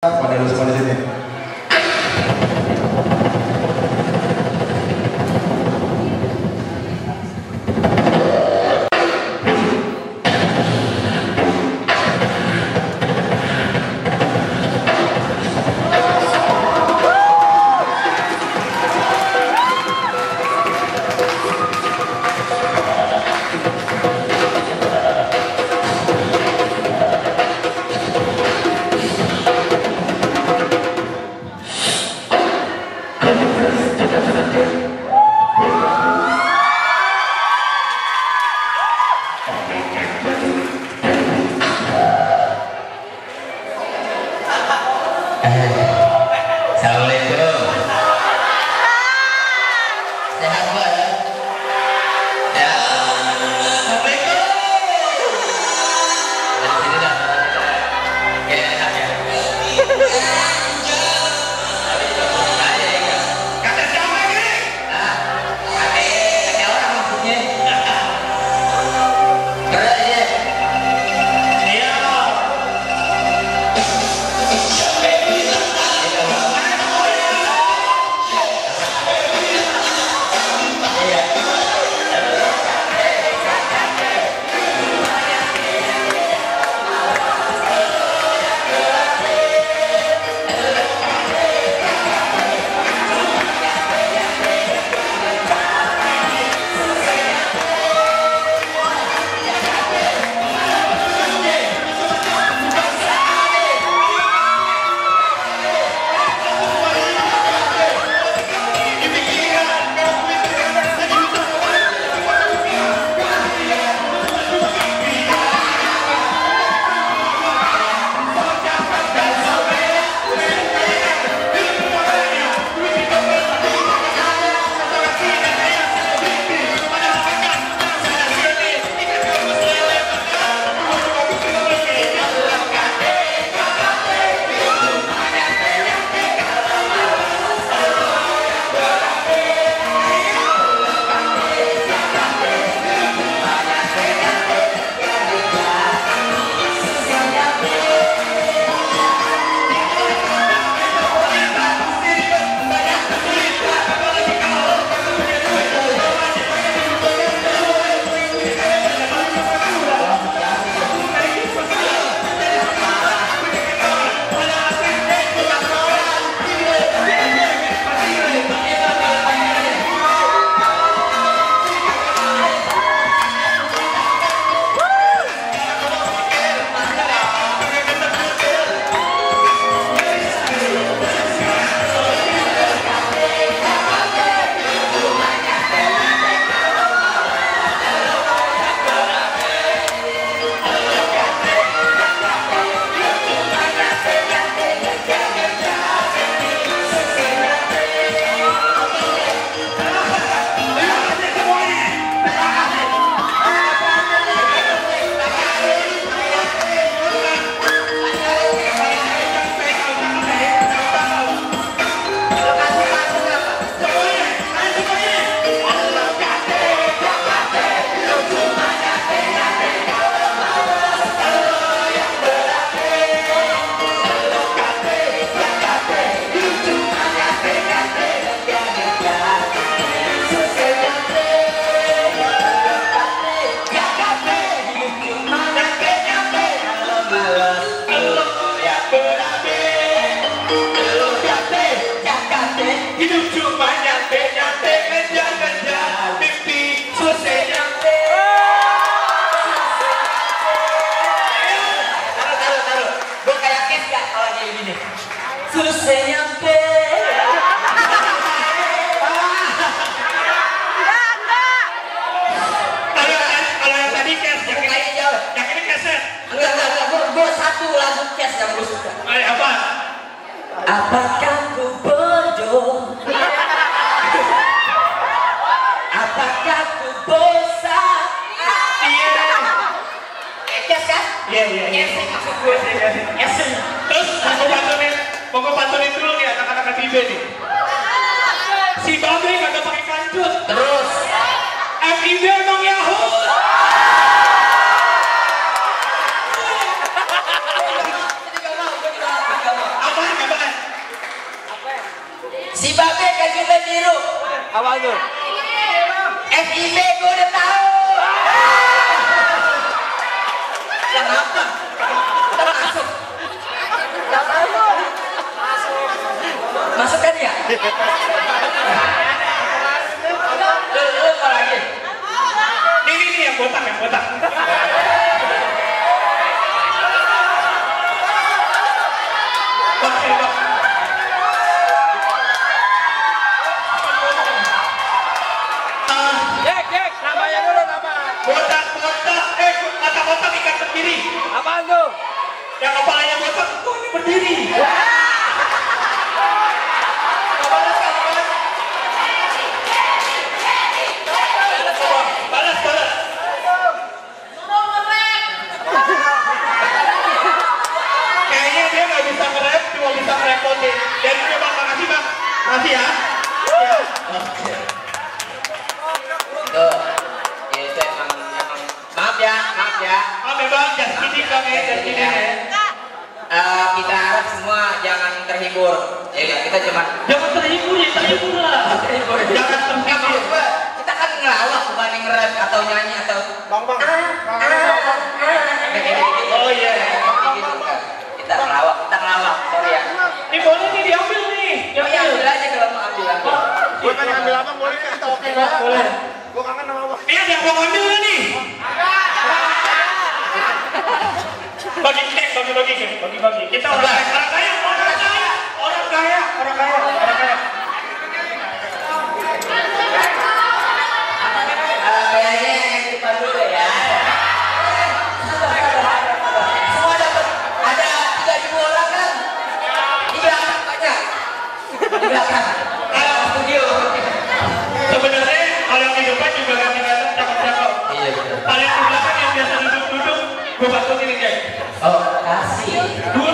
Pada lu semua di sini. Assalamualaikum. Sehat Bu ya? Ya. Assalamualaikum. Dari sini dah. Oke, enak ya. Kata siapa ini? Kata orang maksudnya. Berat ya. Susah nyampe. Kalau yang tadi cash, yang ini jauh. Yang ini cassette. Enggak. Gue satu lagu cash yang gue suka. Apa? Apakah ku bodoh? Apakah ku bosan? Iya. Cash kan? Iya. Cash maksud gue. Yes. Terus mau bantuin dulu nih anak-anak FIB nih. Si Babe kagak pakai kancut. Terus FIB emang Yahoo. Apa Si Babe kasih biru. Apa tuh? FIB gue udah tahu. Kenapa? Kita masuk. Masuk kan ya? Lu apa lagi? Ini yang botak, yang botak. Bang, sini, Bang. Cek, namanya dulu nama. Botak, botak ikan berdiri. Apaan tuh? Yang kepalanya botak, tuh ini berdiri. Balas. Kayaknya dia nggak bisa nge-rap, cuma bisa ngerepotin. Jadi coba makasih Bang. Makasih ya. Oke. Tuh, itu emang maaf ya. Maaf ya Bang, just kidding Bang ya, just kidding ya. Kita harap semua jangan terhibur. Ya kita cuma Jangan terhibur ya, terhibur lah. Jangan terhibur. kita kan ngelawak bukan yang nge-rap atau nyanyi atau Bang. Oh iya. Kita ngelawak, sorry ya. Ini boleh nih diambil nih. Ya ambil aja kalau mau ambil. Gue kan ngambil abang, boleh kan kita oke nggak? Boleh. Gue kangen sama abang. Ini ada yang mau ngambil nggak nih? Bagi. Kita orang kaya. Kayaknya yang depan dulu ya. Semua dapat. Ada 3.000 orang kan? Di belakang banyak. Di belakang. Studio. Sebenarnya kalau yang di depan juga kadang-kadang cakep-cakep. Iya betul. Paling di belakang yang biasa duduk-duduk, gue bantuin ini guys. Oh kasih. Dua